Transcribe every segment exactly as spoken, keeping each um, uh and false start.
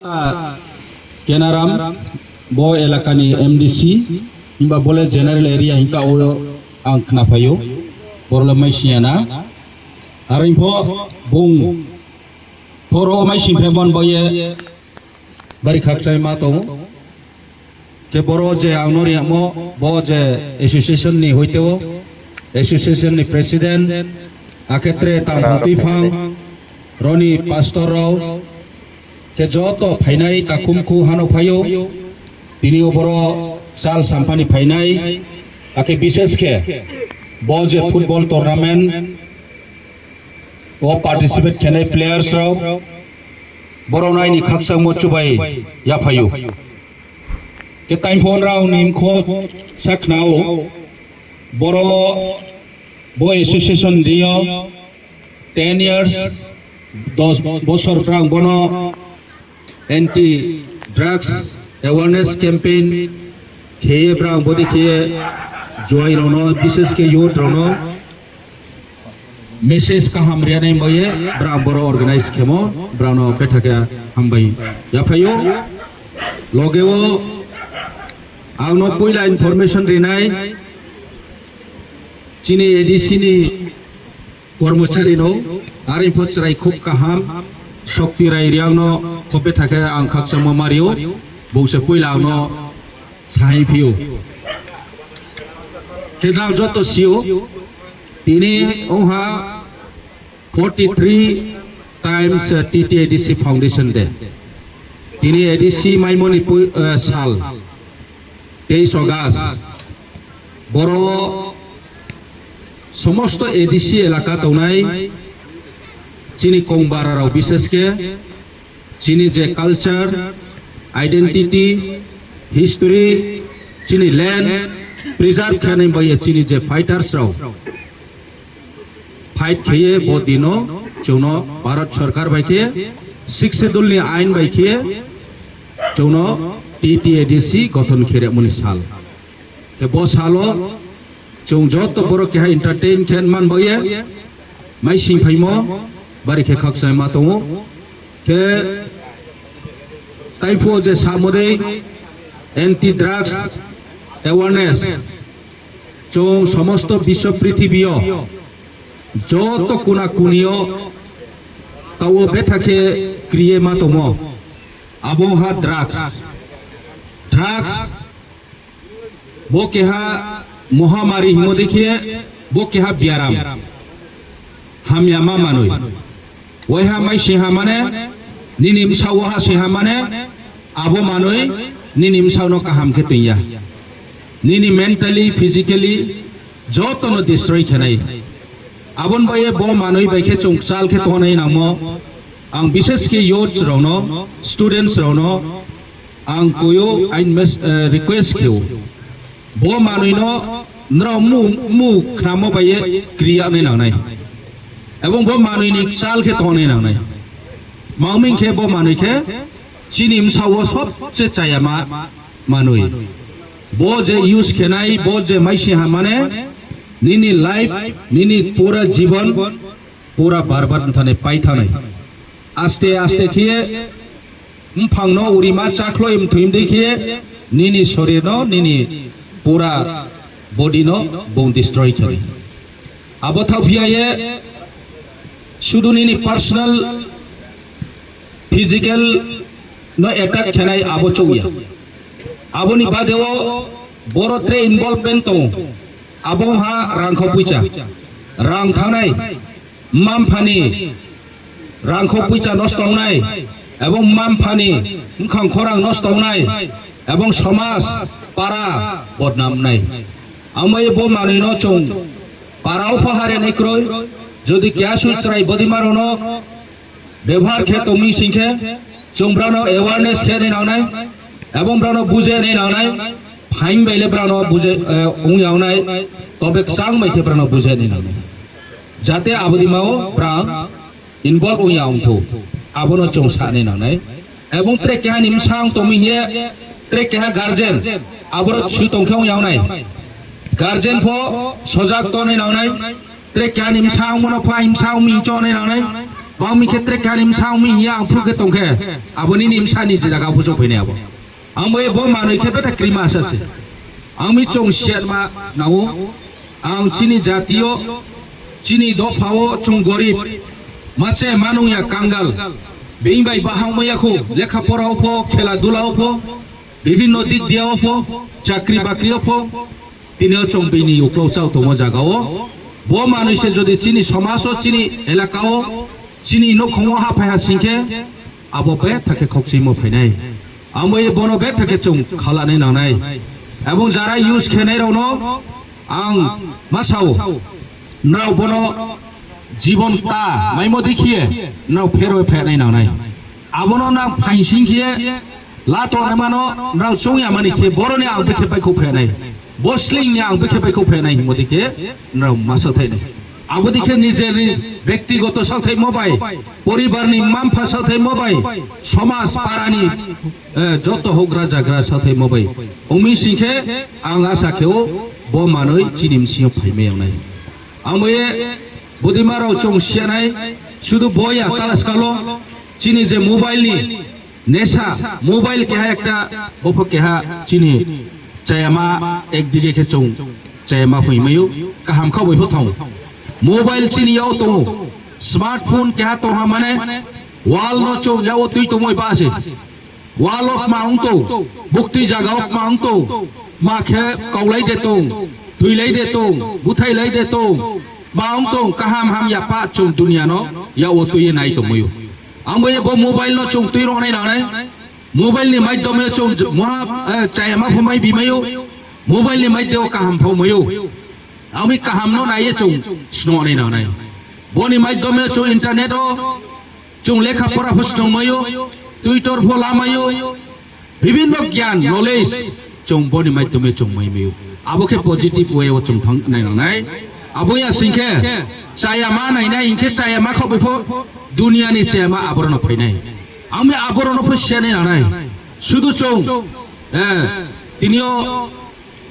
Kenaram, bo elakani M D C, himba bole general area hinka o ang khnapaio, borole maisiya na. Aringpho bung, poro maising phe mon boye, bari khakchai ma tongo. Khe boro je ang no riyamo, bo je association ni hoite o, association ni president, akhetre tangphung twiphang, roni pastor rao, khe joto phainai takhum khu hano phaio, tini o boro chal samphani phainai, akhe bishes khe bo je football tournament o participate khenai players rao, boro naini khakchangmo chubai yaphaio. Khe taimphon rao ni mkho sakhnao, boro bo association rio ten years, dos bosor brang bono anti drugs awareness campaign kheye brang bodi kheye juai rono, bishes khe youth rono message kaham rianai boye, brang boro organize khemo, brang no bethake hambai yaphaio. Logeo ang no puila information rinai chini A D C ni kormochari no, ari pho chwrai khub kaham, Shokti Rai Riang no khope thake ang khakchangma mario, bungse puila ang no sahai phio. Khe nang joto sio, tini ongha forty three times, uh, T T A D C Foundation Day. Tini A D C maimoni pui-, uh, sal, teis August. Boro somosto A D C elaka tongnai chini kongbara rao, bishes khe chini je culture, identity, history, chini land preserve khenai boye chini je fighters rao fight kheye bo dino chwngno Bharat Sarkar bai khe Sixth Schedule ni ain bai khe chwngno T T A D C gothon kheremoni sal. Khe bo salo chwng joto borok keha entertain khe man boye, mai sing phaimo bari khe khakchai ma tongo. Khe taiphuo je samodei anti drugs awareness, chwng somosto biswa prithibio joto kuna kunio tao betha khe kriye ma tomo. Abo ha drugs. Drugs bo keha mohamari himo dekhe, bo keha biaram. Hamya ma manwi. Waiha mai singha mane, nini msa waha singha mane, abo manwi nini msa no kaham khe twiya. Nini mentally, physically, joto no destroy khenai. Abon baye bo manwi bai khe chwng chal khe tongnai nangmo. Ang bishes khe youth rokno, students rokno ang koyo ain mes-, eh, request kheo. Bo manwi no nrao mu, mu khnamo bai ye kriya nai nangnai. Ebong bo manwi ni chal khe tongnai nangnai. Mangming khe bo manwi khe chini msa o sobse chayama manwi. Bo je use khenai, bo je maisi hamane, nini life, nini pura jibon, pura barbat thane pai thanai. Aste aste khiye mphang no urima chakhloi mthuim de khiye nini sorir no nini pura body no bong destroy khani. Abo thaphiya ye sudu nini personal physical no attack khenai abo chokya. Aboni badeo boro tre involvement tongo. Abo ha rangkho puicha, rang thangnai, mamphani rangkho puicha nosto wngnai, ebong mamphani mkhang khorang nosto wngnai, ebong somaj para bodnam wngnai. Amai bo manwi no chwng para o phahare nai kroi, jodi keha sui chwrai bodima rono bebohar khe tongmi singkhe chwng brano awareness khe nai nangnai, ebong brano bujai nai nangnai, phaing bai le brano bujai, eh, wng yangnai, tobe kwchang bai khe brano bujai nai nangnai. Jate abodima o brang involve wng ya wngthu, abono chwng sa nai nangnai. Ebong tre keha ni msa wng tongmi hiye, tre keha guardian, aboro su tong khe wng yangnai. Guardian pho sojak to nai nangnai, tre keha ni msa wng mano pha himsa wng mi cho nai nangnai. Bangmi khe tre kani msa wngmi hiya ang phuru khe tongkhe, abo nini msa ni jaga bujo phainai abo. Ang bai bo manwi khe beta krima asa se. Ang mi chong siat ma nao. Ang chini jatio, chini dophao chong gorib. Mase manung ya kangal. Bini bai bahang maya khu, lekha pora opho, khela dula opho, bibinno dik dia opho, chakri bakri opho. Tini o chong bini uklok chao tongo jaga o. Bo manwi se jodi chini somaj o, chini elaka o, chini nokhong o haphai ha singkhe, abo betha khe khokchimo phainai. Amo e bono betha khe chwng khalanai nangnai. Ebong jara use khenai rokno ang ma sao, nrao bono jibon ta maimo dikhiye nrao phero phenai nangnai. Abono nang phaising khiye la tongnai mano nrao chongya mani khe boroni ang bikhe bai khuk phenai. Bosling ni ang bikhe bai khuk phenai himo dikhe nrao ma sao thainai. Abo dikhe nijeni bektigoto saothaimo bai, poribarni mampha saothaimo bai, somaj parani, eh, joto hogra jagra saothaimo bai. Omi singkhe ang asa kheo bo manwi chini msio phaimai wngnai. Ang bai budima rok chong sianai, sudu boya talas kalo chini je mobile ni Nesa, mobile keha ekta, bopho keha chini chayama ekdige khe chwng chayama phoi mayo, kaham kha bai pho thang. Mobile chini yao tongo, smartphone keha tongha mane, wall no chwng yao twi tongoi ba se. Wall o ma wng tong, bukti jaga o ma wng tong, ma khe kaulai de tong, twilai de tong, buthailai de tong, ma wng tong, kaham ham ya pa chwng dunia no yao twi nai tongmayo. Ang bai bo mobile no chwng twi rwnai nangnai. Mobile ni maiddome chwng j-, moha, eh, chayama phumai bimayo. Mobile ni maiddeo kaham phaumayo. Ang bai kaham no naiye chwng snonai nangnai. Boni maiddome chwng internet o chwng lekha pora pho snongmayo, Twitter pho lamayo. Bibinno gyan, knowledge, chwng boni maiddome chwng mai mayo. Abo khe positive way o chwng thang nai nangnai. Abo ya singkhe chaya ma nai nai, hinkhe chaya ma kho bipho duniya ni chaya ma aboro no phainai. Ang mi aboro no pho siya nai nangnai. Sudu chwng, eh, tinio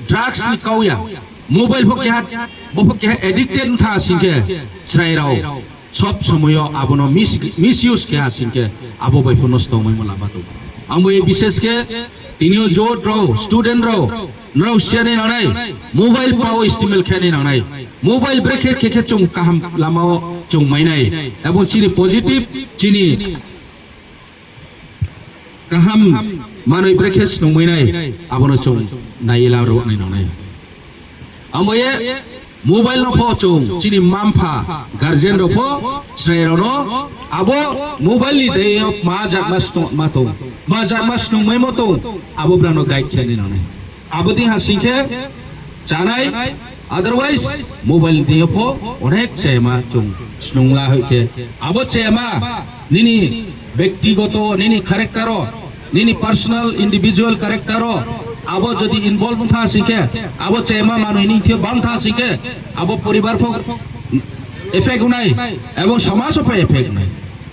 drugs ni kauya, mobile pho keha, bo pho keha addicted wngkha singkhe chwrai rao. Sob somoyo abono mis-, misuse khe ha singkhe abo bai pho nosto wngmai mo lama tongo. Amo e bishes khe tinio jot rao, student rao, nrao siya nai nangnai, mobile pao istimal khe nai nangnai, mobile brekhe khe khe chwng kaham lamao chwng mainai, ebong chini positive, chini kaham manwi brekhe snungmwi nai, abono chwng naiwi la rwknai nangnai. Amo ye mobile no pho chwng chini mampha guardian rok pho chwrai rok no abo mobile ni dei ma jat ma snung ma tong, ma jat ma snungmai mo tong, abo brang no guide khe nai nangnai. Abo di ha singkhe chanai, otherwise mobile ni dei pho onek chema chwng snungla hoi khe abo chema nini bektigoto, nini character o, nini personal individual character o abo jodi involve wngtha singkhe, abo chema manwi ni thio bangtha singkhe, abo poribar pho effect unai, abo somaj pho effect unai.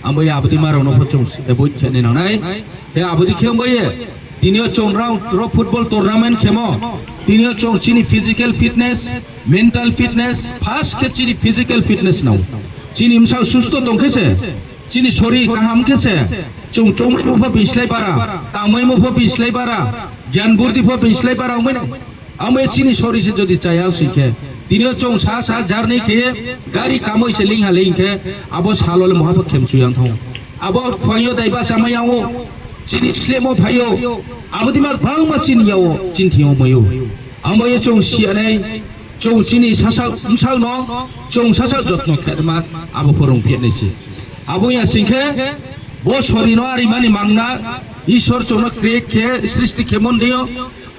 Abo ya abodi ma rok no pho chwng avoid khe nai nangnai. He abodi khe wngbaye Tinio chwng rang ro football tournament khemo. Tinio chwng chini physical fitness, mental fitness, first khe chini physical fitness nao. Chini msao susto tongkhe se, chini sori kaham khe se, chwng chongmai mupha bislai bara, tangmai mupha bislai bara, gyan burdi pha bislai bara wngmai nai. Amo chini sori se jodi chaya singkhe, tinio chwng sa sa jarni khe gari kamoi se lingha lingkhe abo salo le muha pha khemsu yang thong. Abo phaio dai ba chamai yango, chini slemo phaio, abo dima bangma chini yao, chini thio mayo. Amo ye chwng sianai, chwng chini sasa msal no, chwng sasa jotno khe ma, abo phorong phiya nai se. Abo ya singkhe, bo sori no ari mani mangna, Isor chwng no create khe, srishti khe mon dio,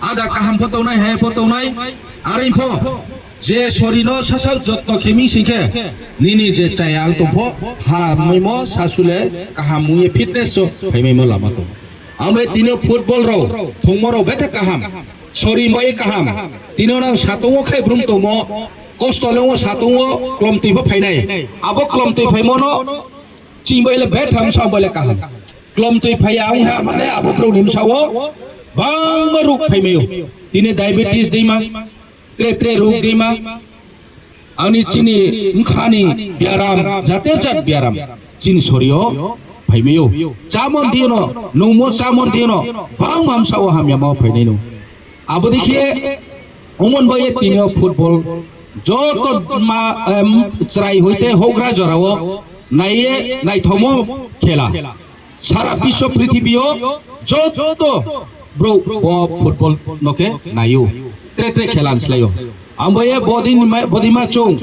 ada kaham photonai, hai photonai, ari pho. Je sorino sasak jotno khemi singkhe nini je chayang tongpho ha maimo sasule kaham mungye fitness so phaimaimo lama tong. Amre tino football rok thongmo rok betha kaham, sori bai kaham. Tino nang satongo khai brum tongmo, kosto lengmo satongo klom twi pho phainai. Abo klom twi phaimono ching bai le betham sa bai le kaham. Klom twi phaiya wng ha mane abo brum ni sao bangma ruk phaimaio. Tini diabetes dima, tre tre ruk dima, Ani chini mkhani biaram, jater jat biaram, chini sorio phaimio. Chamon dino, nungmo chamon dino, bang mamsa o hamya ma phainai no. Abo dikhe, umon bai tinio football, joto ma, em, chrai hoite hogra jorao, naiye, naithomo khela. Sara biswa prithibio joto bro bo football no khe naio. Tre tre khela nslaio. Ambo ye bodin ma-, bodima chung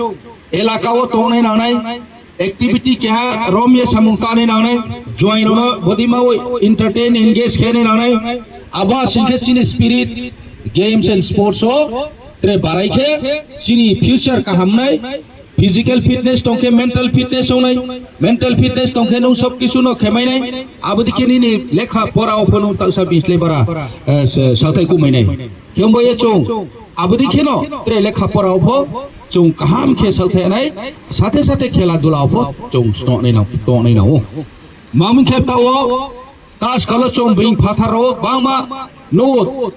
elaka o tongnai nangnai, activity keha rom ye samung tanai nangnai, join rono bodima o entertain engage khenai nangnai. Abo singkhe chini spirit, games and sports o tre barai khe chini future kahamnai. Physical fitness tongkhe mental fitness wngnai, mental fitness tongkhe nwng sob kisu no khemainai, abodi khe nini lekha pora o phono taksa bislei bara, eh, se-, sathai kumainai. Khe wngbo ye chung, abodi kheno tre lekha pora o pho chung kaham khe sathai nai, sathe sathe khela dula o pho chung snohnai nang, tongnai nang o. Mamung khe ta o, ta skalo chung bing phathar o bangma no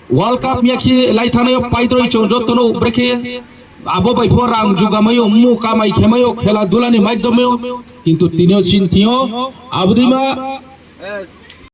World Cup miya khe lai thangnaio paidroi chwng jotono brekhe abo bai pho rang jugamaio, mu kamai khemaio, khela dulani maidhomio, kintu tinio sinthio abodima